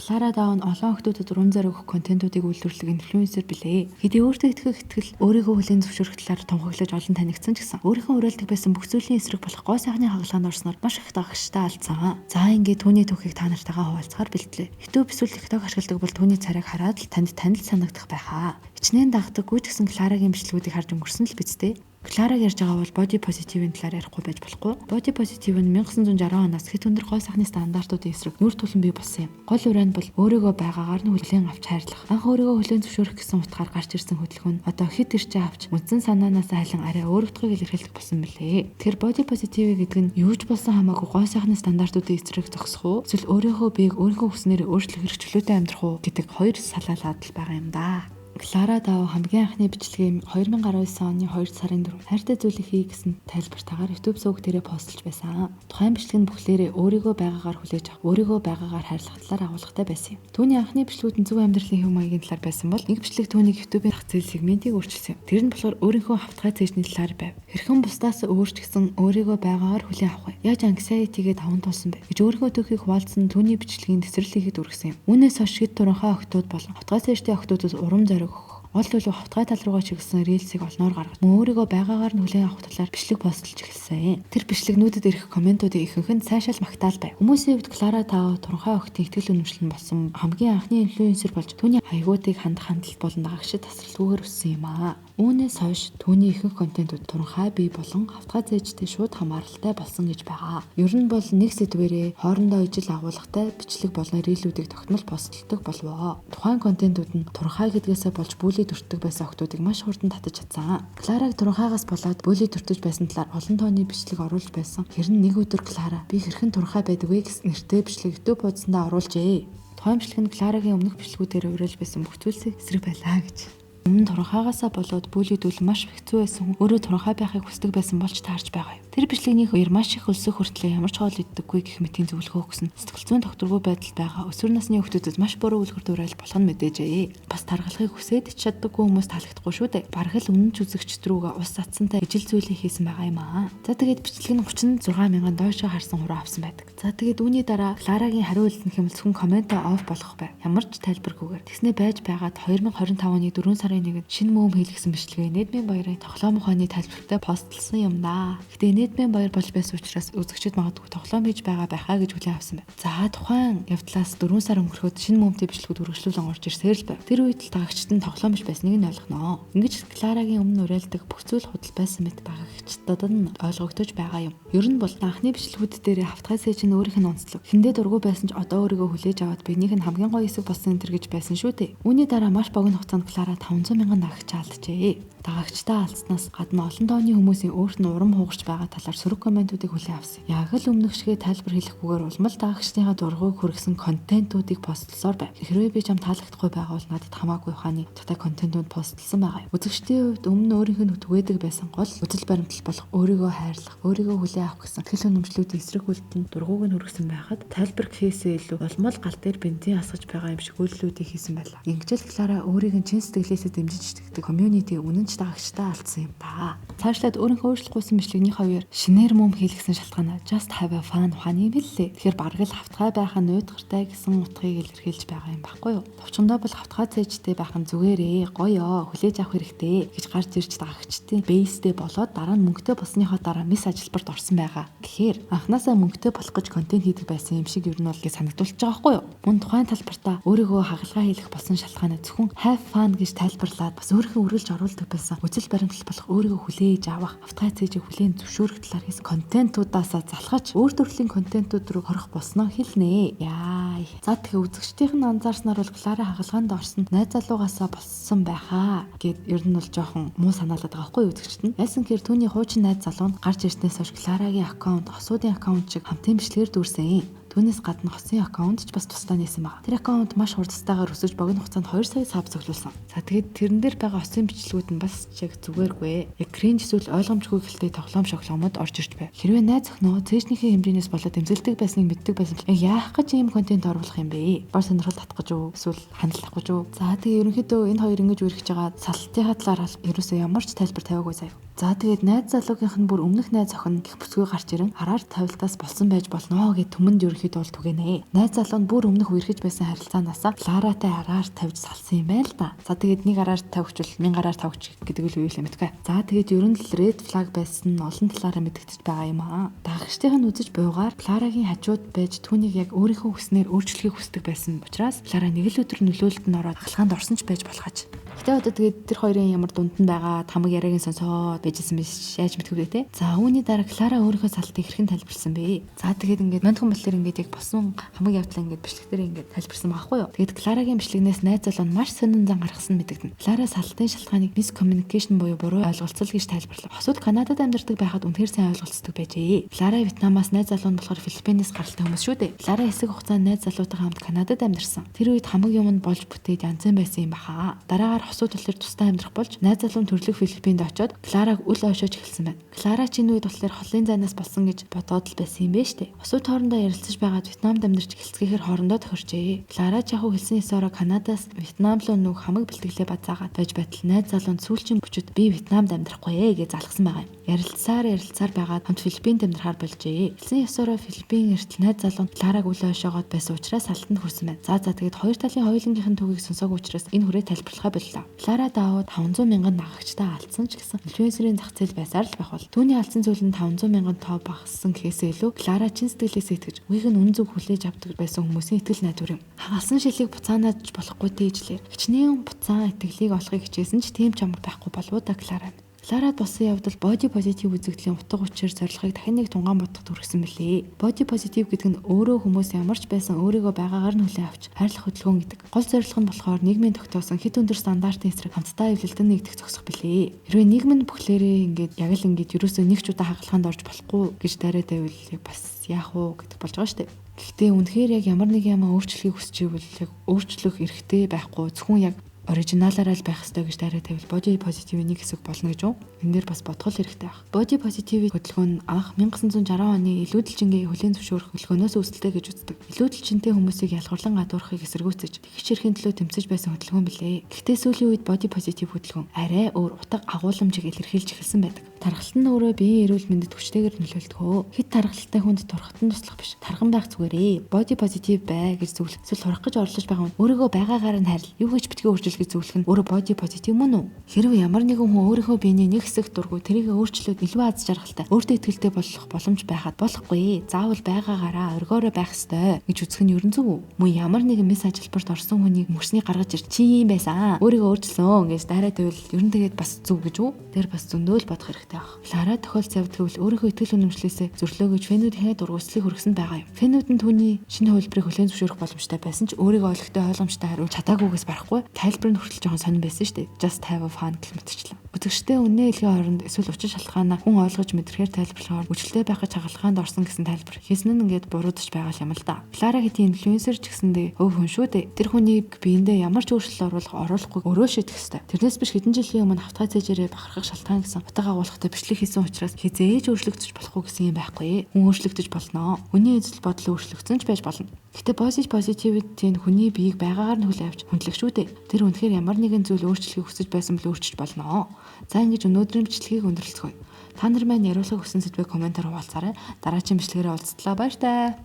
Клара Даун олон охидуудад урам зориг өгөх контентуудыг үйлдвэрлэдэг инфлюенсер билээ. Хэдий өөртөө итгэх итгэл, өөрийгөө хүлээн зөвшөөрөх талаар тунхаглаж олон танигдсан ч гэсэн өөрийнхөө уриалдаг байсан бүх зүйлийн эсрэг болох гоо сайхны хагалгаанд орсноор маш их дагагчтай алдсан. За, ингээд түүний түүхийг та нартайгаа хуваалцахаар бэлтлээ. YouTube эсвэл TikTok ашигладаг бол түүний царайг хараад л танд танил санагдах байхаа. Хичнээн дагдаггүй ч гэсэн Кларагийн бичлэгүүдийг харж өнгөрсөн л биз дээ. Клараг ярьж байгаа бол body positive-ийн талаар ярихгүй байж болохгүй. Body positive нь 1960 оноос хэт өндөр гоо сайхны стандартуудын эсрэг нүүр тулан бий болсон юм. Гол уриа нь бол өөрийгөө байгаагаар нь хүлээн авч хайрлах. Анх өөрийгөө хүлээн зөвшөөрөх гэсэн утгаар гарч ирсэн хөдөлгөөн нь одоо хэт эрчээ авч үндсэн санаанаас айлан арай өөр утгыг илэрхийлдэг болсон мөлий. Тэгэхээр body positive гэдэг нь юу ч болсон хамаагүй гоо сайхны стандартуудын эсрэг зогсох уу? Эсвэл өөрийнхөө биеийг өөрийнхөө хүснээр өөрчлөх эрх чөлөөтэй амьдрах уу гэдэг хоёр салаалаад л байгаа юм да. Клара Дау хамгийн анхны бичлэгийг 2019 оны 2 сарын 4 "Хайртай зүйлийг хий" гэсэн тайлбартайгаар YouTube суваг дээрээ постлж байсан. Тухайн бичлэг нь бүхлээрээ өөрийгөө байгаагаар хүлээж авах, өөрийгөө байгаагаар хайрлах талаар агуулгатай байсан юм. Түүний анхны бичлэгүүд нь зөв амьдралын хэв маягийн талаар байсан бол нэг бичлэг түүнийг YouTube-ийн зах зээл сегментийг өөрчилсөн юм. Тэр нь болохоор өөрийнхөө хавтгай цээжний талаар байв. Хэрхэн бусдаас өөр ч гэсэн өөрийгөө байгаагаар хүлээн авах вэ? Яаж anxiety-гээ даван туулсан бэ гэж өөрийнхөө түүхийг хуваалцсан түүний бичлэгийн тесрэл хийхэд үргэсэн юм. Үүнээс хойш хэт туранхай охидууд болон хавтгай цээжтэй охидуудад урам зориг өгөх, гол төлөв хавтгай тал руугаа чиглэсэн reels ийг олноор гаргаж, мөн өөрийгөө байгаагаар нь хүлээн авах талаар бичлэг постлж эхэлсэн. Тэр бичлэгнүүдэд ирэх комментуудын ихэнх нь сайшаал магтаал байв. Хүмүүсийн хувьд Клара Тау туранхай охидын итгэл үнэмшил нь болсон хамгийн анхны инфлюенсер болж, түүний хаягуудыг хандах хандлт болон дагагчид тасралтгүйгээр өссөн юм аа. Үүнээс хойш түүний ихэнх контентууд туранхай бие болон хавтгай цээжтэй шууд хамааралтай болсон гэж байгаа. Ер нь бол нэг сэдвэрээ хоорондоо ижил агуулгатай бичлэг болон reel үүдийг тогтмол постлдог болов. Тухайн контентууд нь туранхай гэдгээсээ болж bully дүртдэг байсан охидуудыг маш хурдан татаж чадсан. Клараг туранхайгаас болоод bully дүртэж байсан талаар олон тооны бичлэг оруулж байсан. Хэрэн нэг өдөр Клара "Би хэрхэн туранхай байдаг вэ" гэсэн нэртэй бичлэг YouTube хуудсандаа оруулжээ. Тухайн бичлэг нь Кларагийн өмнөх бичлэгүүдээр уриалж байсан бүх зүйлсийг эсрэг байлаа гэж. Өмнө нь туранхайгаасаа болоод bully дүүл маш хэцүү байсан хүн өөрөө туранхай байхыг хүсдэг байсан болж таарч байгаа юм. Тэр бичлэгний үеэр маш их өлсөх хүртлээр ямар ч хоол иддэггүй гэх мэтийн зөвлөгөө өгсөн. Сэтгэл зүйн тогтворгүй байдалд байгаа өсвөр насны хүүхдүүдэд маш буруу үлгэр дуурайл болох нь мэдээжээ. Бас таргалахыг хүсээд ч чаддаггүй хүмүүс таалагдахгүй шүү дээ. Бараг л үнэн ч үзэгчд рүүгээ ус цацсантай ижил зүйлийг хийсэн байгаа юм аа. За, тэгээд бичлэг нь 36 мянган дойшоо харсан хуруу авсан байдаг. За, тэгээд үүний дараа Кларагийн хариу үйлдэл нь хэмэл зөвхөн комментоо off болгох байв. Ямар ч тайлбаргүйгээр. Тэгснээ байж байгаад 2025 оны 4 сарын 1-нд шинэ мөөм хийлгэсэн бичлэгээ нийгмийн баярын тоглоом ухааны тайлбартай постлсон юм да. Гэтэ нийгмийн баяр болж байсан учраас үзэгчид магадгүй тоглоом хийж байгаа байхаа гэж хүлээн авсан байна. За, тухайн явдлаас 4 сар өнгөрөхөд шинэ мөөмтэй бичлэгүүд үргэлжлүүлэн орж ирсээр л байв. Тэр үед л дагагчид нь тоглоом биш байсныг нь ойлгоно. Ингэж Кларагийн өмнө уриалдаг бүх зүйл худал байсан мэт дагагчдад нь ойлгогдож байгаа юм. Ер нь бол анхны бичлэгүүд дээр хавтгай цээж нь өөрийнх нь онцлог. Эхэндээ дургүй байсан ч одоо өөрийгөө хүлээж аваад биенийх нь хамгийн гоё хэсэг болсон энэ төр гэж байсан шүү дээ. Үүний дараа маш богино хугацаанд Клара 500 мянган дагагч алджээ. Дагагчтай алдснаас гадна олон тооны хүмүүсийн өөрт нь урам хугарч байгаа талаар сөрөг комментуудыг хүлээн авсан. Яг л өмнөх шигээ тайлбар хэлэхгүйгээр улам л дагагчдынхаа дургуйг хүргэсэн контентуудыг постлсоор байв. Хэрвээ би чам таалагдахгүй байгаа бол надад хамаагүй ухааны утгатай контентууд постлсон байгаа юм. Үзэгчдийн хувьд өмнө өөрийнх нь түгээдэг байсан гол үзэл баримтлал болох өөрийгөө хайрлах, өөрийгөө хүлээн авах гэсэн сэтгэл үнэмшлүүдийн эсрэг үйлдэл нь дургуйг нь хүргэсэн байхад тайлбар гэхээсээ илүү улам л гал дээр бензин асгаж байгаа юм шиг үйлдэлүүдийг хийсэн байлаа. Ингэж л Клара өөрийг нь чин сэтгэлээсээ дэмжиж итгэдэг community, үнэн ч дагагчтай алдсан юм да. Цаашлаад өөрийнхөө өөрчлөх гуйсан бичлэгнийхээ үеэр шинээр мөм хийлгэсэн шалтгаанаа "just have a fun" ухааны юм хэллээ. Тэгэхээр бараг л хавтгай байх нь уйдгартай гэсэн утгыг илэрхийлж байгаа юм баггүй юу? Товчондоо бол хавтгай цээжтэй байх нь зүгээрээ гоё, хүлээж авах хэрэгтэй гэж гарч ирж дагагчдын base тэй болоод дараа нь мөнгөтэй болсныхоо дараа мис ажилбарт орсон байгаа. Тэгэхээр анханасаа мөнгөтэй болох гэж контент хийдэг байсан юм шиг ер нь бол гэж санагдуулж байгаа байхгүй юу? Мөн тухайн талбартаа өөрийгөө хагалгаа хийлэх болсон шалтгаанаа зөвхөн "have fun" гэж тайлбарлаад бас өөрийнхөө үргэлж оруулдаг байсан үзэл баримтлал болох өөрийгөө хүлээж авах, хавтгай цээжийг хүлээн зөвшөөрөх талаар хийсэн контентуудаасаа залхаж өөр төрлийн контентууд руу хорох болсноо хэлнэ. Яа. За, тэгэхээр үзэгчдийнх нь анзаарснаар бол Клара хагалгаанд орсон найз залуугаасаа болсон байхаа гэд ер нь бол жоохон муу санаалаад байгаа байхгүй юу үзэгчд нь. Яасан гэхээр түүний хуучин найз залуу нь гарч ирснээс хойш Кларагийн аккаунт хосуудын аккаунт шиг хамтын бичлэгээр дүүрсэн. Түүнээс гадна хосын аккаунт ч бас тусдаа нээсэн байна. Тэр аккаунт маш хурдтайгаар өсөж, богино хугацаанд 2 сая sub цуглуулсан. За, тэгээд тэрэн дээр байгаа хосын бичлэгүүд нь бас ч яг зүгээргүй. Яг cringe эсвэл ойлгомжгүй гэлтэй тоглоом шоглоомод орж ирж байв. Хэрвээ найз охиноо цээжнийхээ хэмжээнээс болоод эмзэлдэг байсныг мэддэг байсан бол яг яах гэж ийм контент оруулах юм бэ? Бор сонирхол татах гэж үү? Эсвэл ханал авах гэж үү? За, тэгээ ерөнхийдөө энэ хоёр ингэж үерхэж байгаа салтынхаа талаар ерөөсөө ямар ч тайлбар тавиагүй заяа. За тэгээд найз залуугийнх нь бүр өмнөх найз охин гэх бүсгүй гарч ирэн араар тавилтаас болсон байж болно гэж түмэнд ерөнхийдөө бол түгэнэ. Найз залуу нь бүр өмнөх үерхэж байсан харилцаанаасаа Кларатай араар тавьж салсан юм байна л да. За тэгээд нэг араар тавигчвал мянга араар тавигч гэдэг л үйл юм мэдгүй. За тэгээд ер нь л red flag байсан нь олон талаараа мэдэгдэж байгаа юм аа. Дагагчдын нь үзэж буйгаар Кларагийн хажууд байж түүнийг яг өөрийнхөө хүснээр өөрчлөхийг хүсдэг байсан учраас Клара нэг л өдөр нөлөөлөлд нь ороод хагалгаанд орсон ч байж болох аж. Гэтэ одоо тэгээд тэр хоёрын ямар дунд нь байгаа хамаг яриаг нь сонсоод байжсэн биш яаж мэдэх вэ те. За үүний дараа Клара өөрийнхөө салтыг хэрхэн тайлбарласан бэ? За тэгээд ингээд манд хүн болохоор ингээд яг болсон хамаг явдлаа ингээд бичлэг дээр ингээд тайлбарсан байхгүй юу? Тэгээд Кларагийн бичлэгнээс найз залуу нь маш сонин зан гаргасан мэдэгдэнэ. Клара салтын шалтгааныг miscommunication буюу буруу ойлголцол гэж тайлбарлав. Хосууд Канадад амьдардаг байхад үнэхээр сайн ойлголцдог байжээ. Клара Вьетнамаас, найз залуу нь болохоор Филиппинээс гаралтай хүмүүс шүү дээ. Клара хэсэг хугацаанд найз залуутайгаа хамт Канадад амьдарсан. Тэр үед хамаг юм нь болж бүтээд янзын байсан юм баха. Дараагаар хосууд болохоор тусдаа амьдрах болж найз залуу нь төрлөх Филиппинд очиод Клараг үл ойшоож эхэлсэн байна. Клара ч энэ үед болохоор холын зайнаас болсон гэж бодоод л байсан юм байна штэ. Хосууд хоорондоо ярилцаж байгаад Вьетнамд амьдарч эхэлцгээхээр хоорондоо тохирчээ. Клара ч яг хэлсэн ёсоороо Канадаас Вьетнам руу нүүх хамаг бэлтгэлээ базаагаад байж байтал найз залуу нь сүүлчийн бүчид би Вьетнамд амьдрахгүй ээ гэж залгасан байгаа юм. Ярилцсаар ярилцсаар байгаад хамт Филиппинд амьдрахаар болжээ. Хэлсэн ёсоороо Филиппин эртэл найз залуу нь Клараг үл ойшоогоод байсан учраас салтанд хүрсэн байна. За тэгээд хоёр талын хоёулангийнх нь түүхийг сонсоогүй учраас энэ хүрээ тайлбарлахаа боллоо. Клара Даавууд 500 мянган дагагчтай алдсан ч гэсэн инфлюенсерийн зах зээл байсаар л байх бол. Түүний алдсан зүйл нь 500 мянган тоо багассан гэхээсээ илүү Клара чин сэтгэлээсээ итгэж үгийг нь үнэн зөв хүлээж авдаг байсан хүмүүсийн итгэл найдвар юм. Хагалсан шилийг буцаанааж болохгүй тээжлэр хичнээн буцаан итгэлийг олохыг хичээсэн ч тийм ч амар байхгүй болов уу да Клара. Кларад болсон явдал body positive үзэгдлийн утга учир зорилгыг дахин нэг тунгаан бодоход хүргэсэн мөлий. Body positive гэдэг нь өөрөө хүмүүс ямар ч байсан өөрийгөө байгаагаар нь хүлээн авч хайрлах хөдөлгөөн гэдэг. Гол зорилго нь болохоор нийгмийн тогтоосон хэт өндөр стандартын эсрэг хамтдаа эвлэлдэн нэгдэх зогсох билээ. Хэрвээ нийгэм нь бүхлээрээ ингээд яг л ингээд ерөөсөө нэг ч удаа хагалгаанд орж болохгүй гэж дайраад байвал яг бас яах уу гэдэг болж байгаа шүү дээ. Гэхдээ үнэхээр яг ямар нэг юм өөрчлөхийг хүсч ивэл яг өөрчлөх эрхтэй байхгүй зөвхөн яг оригиналаараа л байх ёстой гэж дайраа тавил body positive нэг хэсэг болно гэж үү? Энэ дээр бас бодгол хэрэгтэй байх. Body positive хөдөлгөөн нь анх 1960 оны илүүдэлчингээ хүлээн зөвшөөрөх хөдөлгөөнөөс үүсэлтэй гэж үздэг. Илүүдэлчинтэй хүмүүсийг ялгуурлан гадуурхахыг эсэргүүцэж тэгш эрхийн төлөө тэмцэж байсан хөдөлгөөн билээ. Гэхдээ сүүлийн үед body positive хөдөлгөөн арай өөр утга агуулмжийг илэрхийлж эхэлсэн байдаг. Тархалт нь өөрөө биеийн эрүүл мэндэд хүчтэйгээр нөлөөлдөг. Хэт тархалтай хүнд турхад нь туслах биш. Тархан байх зүгээрээ. Body positive бай гэж зөвлөх. Эсвэл сурах гэж оролдож байгаа хүн өөрийгөө байгаагаараа нь хайрл. Юу гэж битгий өөрчил гэж зөвлөх нь өөрөө body positive мөн үү? Хэрвээ ямар нэгэн хүн өөрийнхөө биений нэг хэсэг дургүй тэрийг өөрчлөөд илүү аз жаргалтай, өөртөө итгэлтэй болох боломж байхад болохгүй. Заавал байгаагаараа оргиороо байх ёстой гэж үзэх нь ерөн зөв үү? Мөн ямар нэгэн мэс ажилбарт орсон хүний мөрснийг гаргаж ирж чи юм байсан. Өөрийгөө өөрчилсөн гэж дайраа тавил ер нь тэгээд бас зөв гэж үү? Тэр бас зөндөө л бодох хэрэгтэй байх. Клара тохиолдсон явдал гэвэл өөрийнхөө итгэл үнэмшлээсээ зөрлөө гэж фэнүүдийнхээ дургуйслыг хүргэсэн байгаа юм. Фэнүүд нь түүний шинэ хувилбарыг хүлээн зөвшөөрөх боломжтой байсан ч өөрийгөө ойлгохтой ойлгомжтой хариулж чадаагүйгээс барахгүй тайлбар нь хүртэл жоохон сонин байсан шүү дээ. Just have a fun гэх мэтчлэн. Үзэгчтэй үнэ хэлхийн оронд эсвэл учир шалтгаанаа хүн ойлгож мэдрэхээр тайлбарлахаар хүчлээ байх гэж хагалгаанд орсон гэсэн тайлбар хийсэн нь ингээд буруудаж байгаа юм л да. Клара хэдийн инфлюенсер ч гэсэндээ өв хүн шүү дээ. Тэр хүнийг биендээ ямар ч өөрчлөлт оруулах оруулахгүй өөрөө шийдэх ёстой. Тэрнээс биш хэдэн жилийн өмнө хавтгай цээжээрээ бахархах шалтгаан гэсэн утга агуулгатай бичлэг хийсэн учраас хизээж өөрчлөгдөж болохгүй гэсэн юм байхгүй. Хүн өөрчлөгдөж болно. Хүний үзэл бодол өөрчлөгдсөн ч байж болно. Гэтэ body positivity нь хүний биеийг байгаагаар нь хүлээн авч хүндлэх шүү дээ. Тэр үнэхээр ямар нэгэн зүйл өөрчлөхийг хүсэж байсан бол өөрчилж болно. За ингэж өнөөдрийн бичлэгийг өндөрлөцгөөе. Та нар маань яриулахыг хүссэн сэдвээ комментээр хуваалцаарай. Дараагийн бичлэгээрээ уулзтлаа. Баяртай.